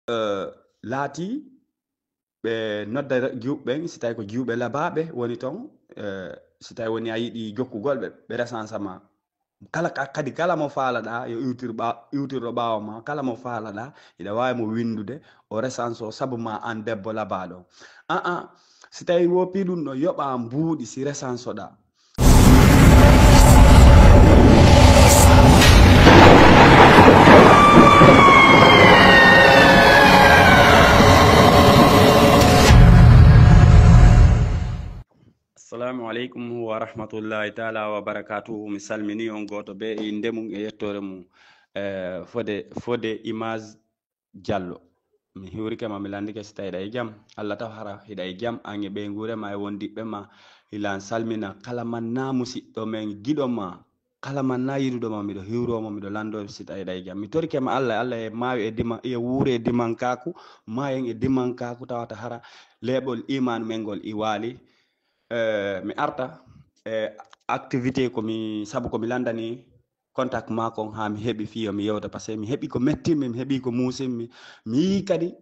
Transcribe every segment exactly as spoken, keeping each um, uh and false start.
eh, laatii ɓe nodda jiwɓe ɓen, si tawi ko jiwɓe labaaɓe woni ton, eh, si tawi woni a yiɗi jokkugol ɓe, ɓe resansa ma. Kala ka-, kadi kala mo faalaɗa yo iwtir ɓa-, iwtirɗo ɓaawo ma, kala mo faalaɗa hiɗa waawi mo winndude, o resanso sabu ma an debbo labaaɗo. Aa, si tawi woppii ɗum ɗo, yoɓa mbuuɗi si resansoɗa. Assalamu aleykum wa rahmatullahi taala wa barakatuhu. Mi salmini on gooto bee e innde mum e yettoore mum. Eh, fode, fode Image Diallo. Mi hiwrike ma, mi lanndike si tawi hiɗa e jam. Allah taw hara hiɗa e jam, an e ɓeynguure ma e wondiɓɓe ma. Hilan salmina kala man na musiɗɗo men, giɗo ma, kala man na yiɗuɗo ma, miɗo hiwro mo, miɗo lanndo si tawi hiɗa e jam. Mi torike ma Allah, Allah e maawi e dima-, e wuure e dimankaaku, maayen e dimankaaku, tawata hara leeɓol iman men ngol i waali. Eh, mi arta, eh, activité ko mi, sabu ko mi lanndani contact ma kon haa mi heɓi fii yo mi yewta, parce que mi heɓi ko mettimmi, mi heɓi ko muusimmi, mi yii kadi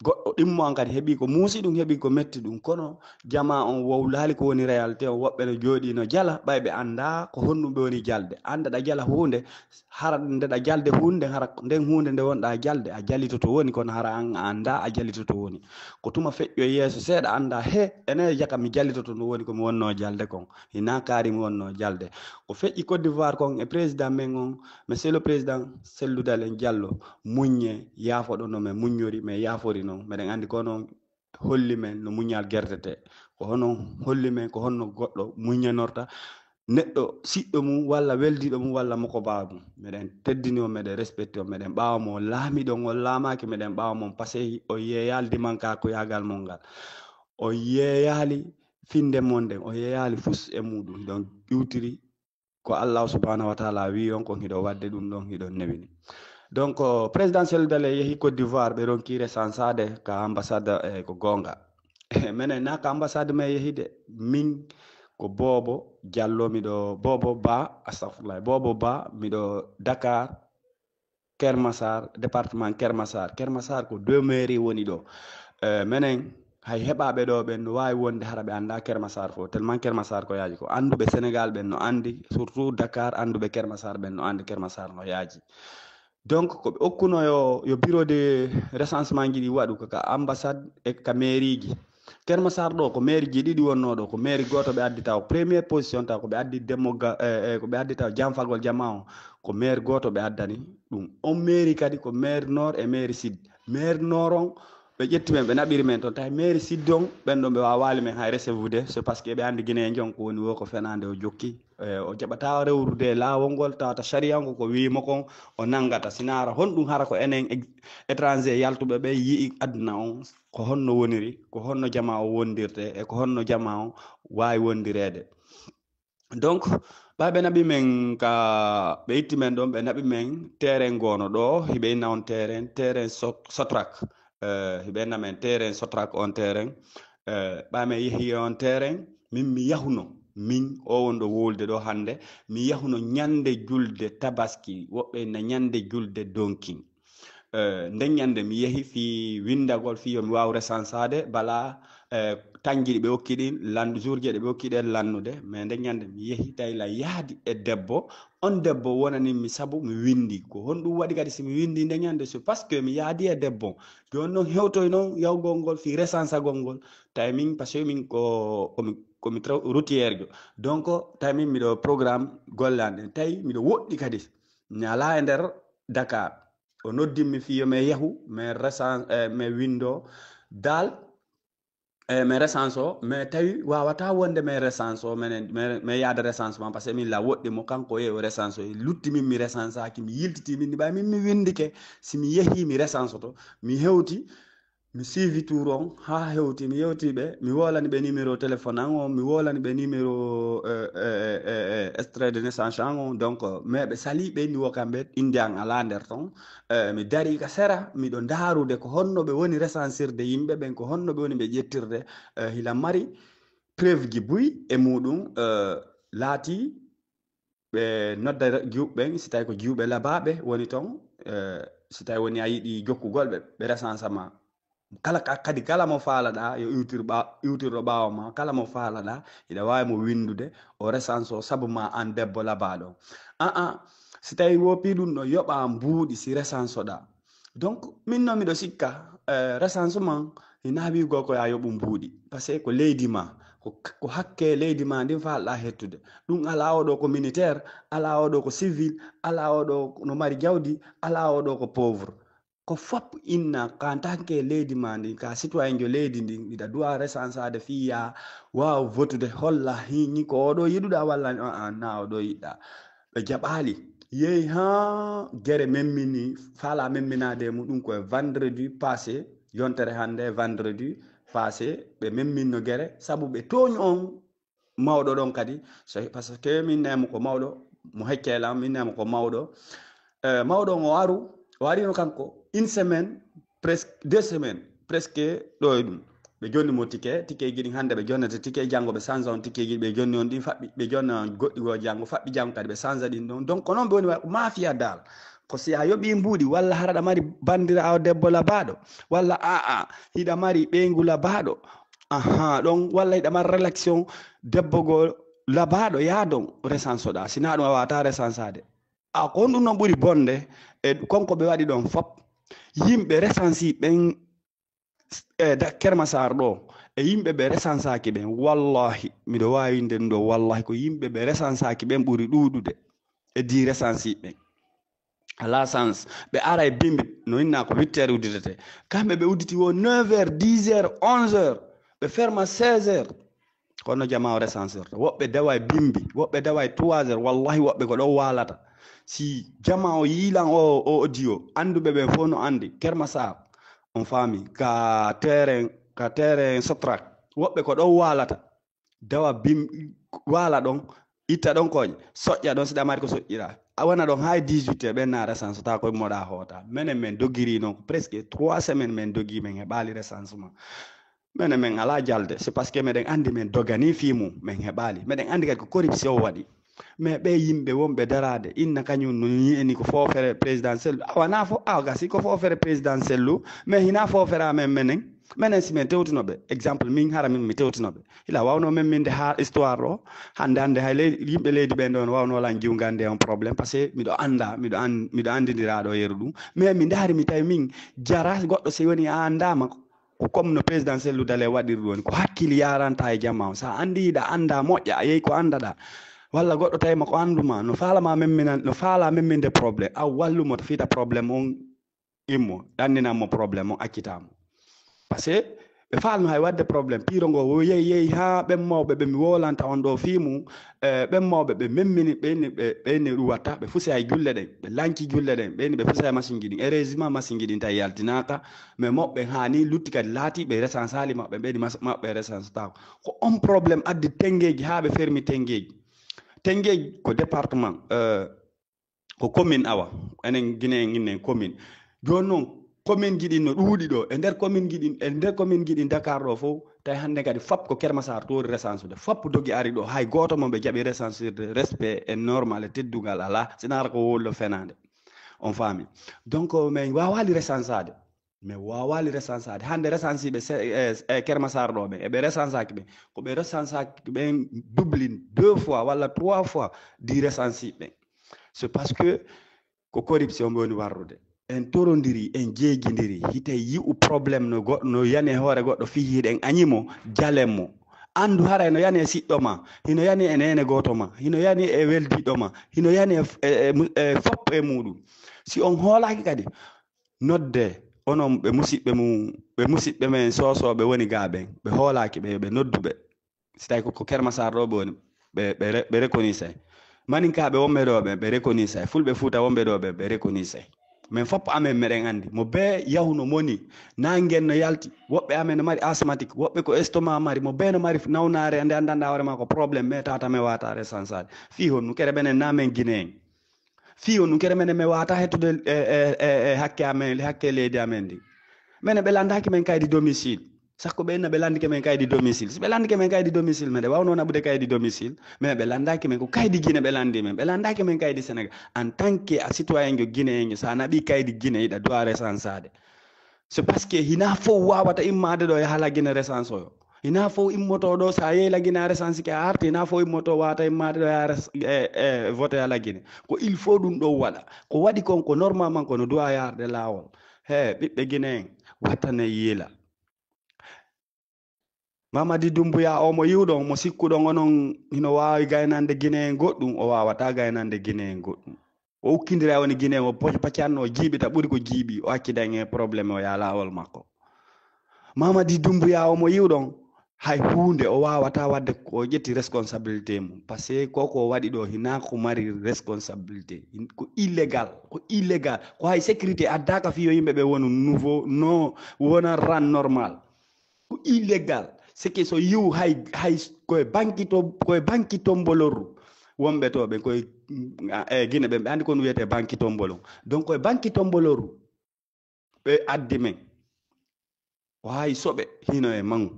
goɗɗo ɗimmo an kadi heɓi ko muusi ɗum, heɓi ko metti ɗum. Kono jamaa on wowlaali ko woni réalité on, woɓɓe no jooɗii no jala, ɓay ɓe anndaa ko honɗum ɓe woni jalde. Annda ɗa jala huunde, hara nde ɗa jalde huunde, hara nden huunde nde wonɗa jalde, a jalitoto woni, kono hara an a anndaa a jalitoto woni. Ko tuma feƴƴo yeeso seeɗa annda, he, ene jaka mi jalitoto no woni ko mi wonno jalde kon. Hina kaari mi wonno jalde. Ko feƴƴi Côte d'Ivoire kon e président men on, Monsieur le Président Cellou Dalein Diallo, muññe, yaafoɗo no men muññori, men yaafori non. Meɗen anndi ko non holli men no muñal gerdete. Ko hono holli men ko honno goɗɗo muññanorta neɗɗo siɗɗo mum walla weldiiɗo mum walla mo ko baa mum. Meɗen teddini on, meɗen respecté on, meɗen ɓaawa mo on laamiɗo on, on laamaaki, meɗen ɓaawa mo on, parce que o yeeyaali dimankaaku yaagal mon ngal. O yeeyaali finde mon nden, o yeeyaali fus e muɗum. Donc, iwtiri ko Allahu subhanahu wa taala wi on, kon hiɗo waɗde ɗum ɗon, hiɗo newini. Donc, euh, président Cellou Dalein yehi Côte d'Ivoire, ɓe ronki resansaade ka ambassade, eh, ko goonga. Menen na ka ambassade men yehide, min ko Bobo Diallo, miɗo Bobo Ba, astafurlah, Bobo Ba, miɗo Dakar, Kermassar, département Kermassar. Kermassar ko deux mairie woni ɗo. Eh, menen hay heɓaaɓe ɗo ɓen no waawi wonde hara ɓe annda Kermassar fof, tellement Kermassar ko yaaji. Ko annduɓe Sénégal ɓen no anndi, surtout Dakar, annduɓe Kermassar ɓen no anndi Kermassar no yaaji. Donc, ko ɓe okkuno yo, yo bureau de recensement ji ɗi waɗu ko ka ambassade e ka mairie ji. Kermassar ɗo ko maire ji ɗiɗi wonno ɗo, ko maire gooto ɓe addi taw. Première position taw ko ɓe addi demoga-, eh, eh, ko ɓe addi taw janfagol jama on, ko maire gooto ɓe addani ɗum. On maire kadi ko maire nord e maire sud. Maire nord on, ɓe ƴetti men, ɓe naɓiri men toon. Tawi maire sud on, ɓen ɗon ɓe waawaali men hay recevude, c'est parce que ɓe anndi Guinéen jon ko woni wo ko fenaande o jokki. Eh, o jaɓata rewrude e laawol ngol, tawata sariya ngo ko wiimo kon o nanngata. Sina hara honɗum hara ko enen e-, étranger yaltuɓe ɓe yi'i aduna on, ko honno woniri, ko honno jama o wondirte, e ko honno jama o waawi wondireede. Donc, ɓay ɓe naɓi men ka, ɓe itti men ɗon, ɓe naɓi men terrain goono ɗo, hiɓe inna on terrain, terrain Sot-, Sotrak. Eh, hiɓe inna men terrain Sotrak on terrain. Eh, ɓay men yehi e on terrain, min mi yahuno, min o wonɗo wowlude ɗo hannde, mi yahuno ñande julde Tabaski, woɓɓe inna ñande julde Donkin. Eh, nden ñande mi yehi fii winndagol, fii yo mi waaw resansaade, bala, eh, tanji ɗi ɓe okki ɗin, landu, jour ji ɗi ɓe okki ɗen lannude. Mais nden ñande mi yehi, tawi la yaadi e debbo. On debbo wonani mi sabu mi winndi. Ko honɗum waɗi kadi si mi winndi nden ñande? C'est parce que mi yaadi e debbo. Jooni non hewtoy non yawgol ngol fii resansagol ngol. Tawi min, parce que min ko, ko mi, ko mi tra-, routière jo. Donc, tawi min miɗo programme golle an ɗen. Tawi miɗo woɗɗi kadi. Mi alaa e nder Dakar. O noddimmi fii yo mi yahu, mi resan-, eh, mi winndo dal, eh, mi resanso, mi tawi wawata wonde mi resanso, menen, mi, mi yaada recensement, parce que min la woɗɗi mo, kanko o yehi o resanso, e lutti min mi resansaaki, mi yiltiti min, ni ɓay min mi winndike, si mi yehi mi resansoto, mi hewti, mi suivi tour on haa hewti, mi yewti ɓe, mi wolani ɓe numéro téléphone an on, mi wolani ɓe numéro, euh, euh, euh, euh, extrait de naissance an on. Donc, euh, mais ɓe sali, ɓe inni wo kamɓe innde an alaa nder ton. Euh, mi dari ka sera, miɗo ndaarude ko honno ɓe woni resansirde yimɓe ɓen, ko honno ɓe woni ɓe ƴettirde, euh, hila mari preuve ji buy e muɗum, euh, laati ɓe nodda jiwɓe ɓen, si tawi ko jiwɓe labaaɓe woni ton, eh, Si tawi woni a yiɗi jokkugol ɓe, ɓe resansa ma. Kala ka-, kadi kala mo faalaɗa yo iwtir ɓa-, iwtirɗo ɓaawo ma, kala mo faalaɗa, hiɗa waawi mo winndude, o resanso sabu ma an debbo labaaɗo. Aa, si tawi woppi ɗum ɗo, yoɓa mbuuɗi si resansoɗa. Donc, min noon miɗo sikka, eh, resanso man, hina wiigol ko ya yoɓu mbuuɗi. Parce que ko leydi ma, ko, ko hakke leydi ma ndin faalɗa hettude. Ɗum alaa oɗo ko militaire, alaa oɗo ko civil, alaa oɗo no mari jawdi, alaa oɗo ko pauvre. Ko fop inna, ka en tant que leydi ma ndin, ka citoyen jo leydi ndin, hiɗa duwa resansade fii ya waaw votude, holla hini ko oɗo yiɗuɗa walla aa, na oɗo yiɗɗa. Ɓe jaɓaali. Yehi haa gere memmini, faala memminaade e muɗum ko e vendredi passé, yontere hannde vendredi passé, ɓe memminno gere, sabu ɓe tooñi on mawɗo ɗon kadi. So, parce que min nemo ko mawɗo, mo heccee lan, min nemo ko mawɗo. Eh, mawɗo on o aru, o arino kanko, une semaine, presque deux semaines, presque ɗo e ɗum. Ɓe jonni mo tike, tikeji ɗin hannde ɓe jonnete tike, janngo ɓe sansa on tikeji, ɓe jonni on ɗin faɓɓi, ɓe jonna on goɗɗi goo janngo, faɓɓi janngo kadi ɓe sansa ɗin ɗon. Donc ko noon ɓe woni wa-, mafia dal. Ko si a yoɓi mbuuɗi, walla hara aɗa mari banndiraawo debbo labaaɗo, walla aa, hiɗa mari ɓeyngu labaaɗo, aha, ɗon, walla hiɗa mari relation debbo goo labaaɗo, yaadon resansoɗa. Si na ɗum a waata resansaade. A ko honɗum noon ɓuri bonde e kon ko ɓe waɗi ɗon fop? Yimɓe resansi ɓen, e da-, Kermasar ɗo, e yimɓe ɓe resansaaki ɓen, wallahi, miɗo waawi winde ɗum ɗo, wallahi, ko yimɓe ɓe resansaaki ɓen ɓuri ɗuuɗude e di resansi ɓen. Ala sans, ɓe ara e bimbi, no inna ko huit heures udditete. Kamɓe ɓe udditi wo neuf heures, dix heures, onze heures, ɓe ferma seize heures. Kono jama o resansorta. Woɓɓe dawa e bimbi, woɓɓe dawa e trois heures, wallahi woɓɓe ko ɗo waalata. Si jama o yiilan o, o audio, annduɓe ɓen fof no anndi, Kermasar, on faami, ka terrain, ka terrain Sotrak, woɓɓe ko ɗo waalata. Dawa bim-, waala ɗon, itta ɗon koñ, soƴƴa ɗon, si ɗa mari ko soƴƴira. A wona ɗon hay dix-huit heures, ɓen na resansotaa koye moɗa hoota. Menen men dogiri noon ko presque trois semaines men dogi, men heɓaali resansement. Menen men alaa jalde, c'est parce que meɗen anndi men dogani fii mum, men heɓaali. Meɗen anndi kadi ko corruption waɗi. Mais ɓe yimɓe wonɓe daraade, inna kañum no yi'eni ko foofere présidentiel. Awa na fo-, awa gasi ko foofere présidentiel lu, mais hina foofere amen menen. Menen si men tewtuno ɓe, exemple min hara min mi tewtuno ɓe. Hila wawno men min nde ha histoire ɗo, hannde hannde hay leydi, yimɓe leydi ɓen ɗon wawno lan jiwgande on problème, parce que miɗo annda, miɗo an-, miɗo anndindira ɗo yeru ɗum. Mais mi ndaari mi tawi min jara goɗɗo si woni a anndaama, ko comme no présidentiel lu dale waɗiri ɗum woni, ko hakkil yaranta e jama on. Sa anndi hiɗa annda moƴƴa, a yehi ko anndaɗa. Walla goɗɗo tawi ma ko annduma, no faalama memminan-, no faala memminde problème, a wallumo to fita problème on immo, ɗanninan mo problème on, accita mo. Parce que ɓe faalno hay waɗde problème, piiro ngo wo yehi, yehi haa ɓen mawɓe ɓe mi wolanta on ɗo fii mum, eh, ɓen mawɓe ɓe memmini, ɓeyni, ɓe, ɓeyni ɗum watta, ɓe fusi hay julle ɗen, ɓe lanci julle ɗen, ɓeyni ɓe fusi hay masinji ɗin. Heureusement, masinji ɗin tawi yaltinaaka, mais moɓɓe haani lutti kadi laati, ɓe resansaali maɓɓe, ɓeyni mas-, maɓɓe resansataako. Ko on problème addi Tenngueji haa ɓe fermi Tenngueji. Tenngueji ko département, eh, ko commune awa. Enen Guinée en innen commune. Jooni noon, commune ji ɗin no ɗuuɗi ɗo. E nder commune ji ɗin, e nder commune ji ɗin Dakar ɗo fof, tawi hannde kadi fop ko Kermasar toori resansude. Fop dogi ari ɗo. Hay gooto mo ɓe jaɓi resansirde, respect e normal e teddungal alaa. Sinaa ko wollo fenaande. On faami. Donc, min waawaali resansaade. Min waawaali resansaade. Hannde resansiiɓe se-, e, e Kermasar ɗo ɓe, eɓe resansaaki ɓe. Ko ɓe resansaaki ɓen dublin deux fois walla trois fois di resansiiɓe ɓen. C'est parce que ko corruption ɓe woni warrude. En torondiri, en jeejindiri, hite yi'u problème no goɗɗo, no yani e hoore goɗɗo fii hiɗen añi mo, jalen mo. Anndu haray no yani e siɗɗo ma, hino yani e neene gooto ma, hino yani e weldiiɗo ma, hino yani e f-, e, e mu-, e fop e muuɗum. Si on hoolaaki kadi, nodde onon ɓe musiɓɓe mum, ɓe musiɓɓe men soosooɓe woni gaa ɓen, ɓe hoolaaki ɓe, yo ɓe noddu ɓe. Si tawi ko, ko Kermasar ɗo ɓe woni, ɓe, ɓe re-, ɓe reconnaissay. Maninkaaɓe wonɓe ɗo ɓe, ɓe reconnaissay. Fulɓe Fuuta wonɓe ɗo ɓe, ɓe reconnaissay. Men fop amen meɗen anndi. Mo bee yahuno moni, nangen no yalti. Woɓɓe amen no mari asthmatique, woɓɓe ko estomac mari, mo bee no mari nawnaare nde anndanɗaa hoore maa ko problème, mais tata men waata resansaade. Fii honɗum kere ɓenen na men Guinéen. Fii honɗum kere menen men waata hettude e, e, e, e hakke amen, hakke leydi amen ndi. Menen ɓe landaaki men kaydi domicile. Sakko ɓe inna ɓe lanndike men kaydi domicile. Si ɓe lanndike men kaydi domicile, meɗen waawno naɓude kaydi domicile, mais ɓe lanndaaki men, ko kaydi Gine ɓe lanndi men. Ɓe lanndaaki men kaydi Sénégal. En tant que a citoyen jo Guinéen jo, so a naɓi kaydi Gine, iɗa duwa recensaade. C'est parce que hina fof waawata immaade ɗo e hala Gine recense oyo. Hina fof immoto ɗo, so a yehi la Gine a recense ke a arti, hina fof immoto waawata immaade ɗo e a res-, e, e vote hala Gine. Ko il faut ɗum ɗo waɗa. Ko waɗi kon ko normalement ko no duwa yaarde laawol. He, ɓiɓɓe Guinéen, wattane yiila. Mamadi Doumbouya o mo yiwɗon, mo sikkuɗon onon hino waawi gaynande Guinéen goɗɗum, o waawataa gaynande Guinéen goɗɗum. O ukkindira woni Guinéen, o poc-, pacanno, o jiiɓita ɓuri ko jiiɓi, o accidan e problème o yaa laawol makko. Mamadi Doumbouya o mo yiwɗon, hay huunde o waawataa waɗde ko o ƴetti responsabilité mum. Parce que ko ko waɗi ɗo, hinaa ko mari responsabilité. Hin-, ko illégal, ko illégal. Ko hay sécurité addaaka fii yo yimɓe ɓe wonu nouveau, no wona ran normal. Ko illégal. C'est que so yiwu hay, hay koye banki to, koye banki tombolorru. Wonɓe to ɓe koye, mm, a, e Gine ɓe, ɓe anndi ko no wiyetee banki tombolon. Donc koye banki tombolorru ɓe addi men. O hay soɓe hino e mangu.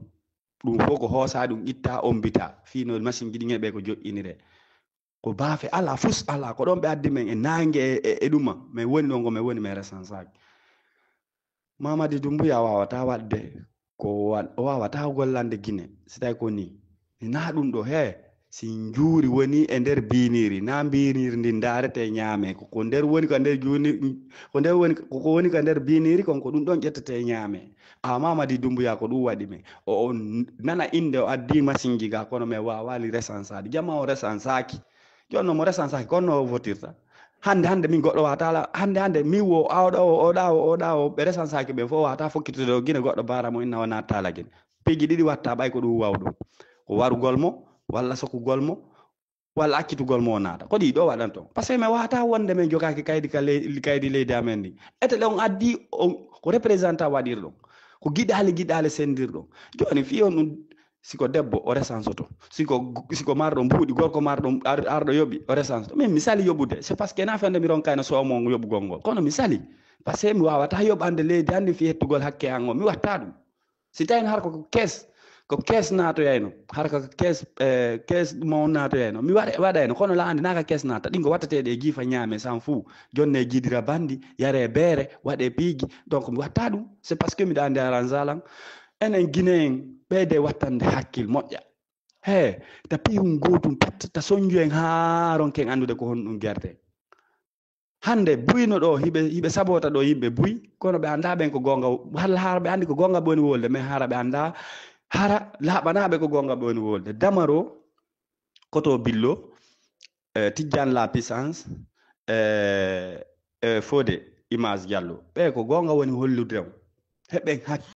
Ɗum fof ko hoosa ɗum itta, ombita. Fii no machine ji ɗin e ɓe ko joƴƴinire. Ko baafe alaa, fus alaa. Ko ɗon ɓe addi men e naange e, e, e ɗuma. Men woni ɗon ko men woni, men resansaaki. Mamadi Doumbouya waawata waɗde ko wa-, o waawata gollande Gine. Si tawi ko ni, ni na ɗum ɗo, he, si njuuri woni e nder biiniiri, na biiniiri ndin ndaarete ñaame. Ko, ko nder woni ka nder juuni, ko nder woni, ko, ko woni ka nder biiniiri kon, ko ɗum ɗon ƴettete ñaame. A Mamadi Doumbouya ko ɗum waɗi men. O, o n-, nana innde o addi masinji ga, kono men waawaali resansaade. Jama o resansaaki. Jooni no mo resansaaki, kono no o votirta. Hannde, hannde min goɗɗo waata la, hannde, hannde min wo, a oɗa o, oɗa o, oɗa o, ɓe resansaaki ɓe fof waata fokkitude o Gine goɗɗo baara mo inna o naatta la Gine. Piiji ɗiɗi watta ɓay ko ɗum wawɗo. Ko warugol mo, walla sokugol mo, walla accitugol mo o naata. Ko ɗi ɗo waɗan toon. Parce que mi waata wonde min jogaaki kaydi ka ley-, kaydi leydi amen ndi. Ete ɗon addi on ko représentant waɗirɗon. Ko giɗaale, giɗaale sendirɗon. Jooni fii on ɗum, si ko debbo o resansoto. Si ko, si ko marɗo mbuuɗi, gorko marɗo ar-, arɗo yoɓi, o resansoto. Min mi sali yoɓude. C'est parce que na fende mi ronkayno soomo on yoɓugol ngol. Kono mi sali. Parce que mi waawata yoɓande leydi an ndi fii hettugol hakke an on. Mi watta ɗum. Si tawi har ko kees, ko kees naatoyayno, har ko kees, eh, kees mo naatoyayno. Mi waɗa-, waɗayno, kono laandi naaka kees naata. Ɗin ko wattateeɗe e jiifa ñaame san fuu. Jonne jiidira bandi, yare beere, waɗe piiji. Donc mi watta ɗum. C'est parce que miɗa andi aran zalan. Enen Guinéen, ɓeyde wattande hakkil moƴƴa. He, ta piyun gootum pat, ta sonju en haa ronken andude ko honɗum gerte. Hannde buyno ɗo, hiɓe, hiɓe sabota ɗo yimɓe buy, kono ɓe annda ɓen ko goonga, hara, hara ɓe anndi ko goonga ɓe woni wolde, mais hara ɓe annda, hara laaɓanaaɓe ko goonga ɓe woni wolde. Damaro, Koto Billo, eh, Tijjaan La Puissance, eh, eh, Fodé, Image Diallo. Ɓe ko goonga woni hollude on. Heɓen hak-,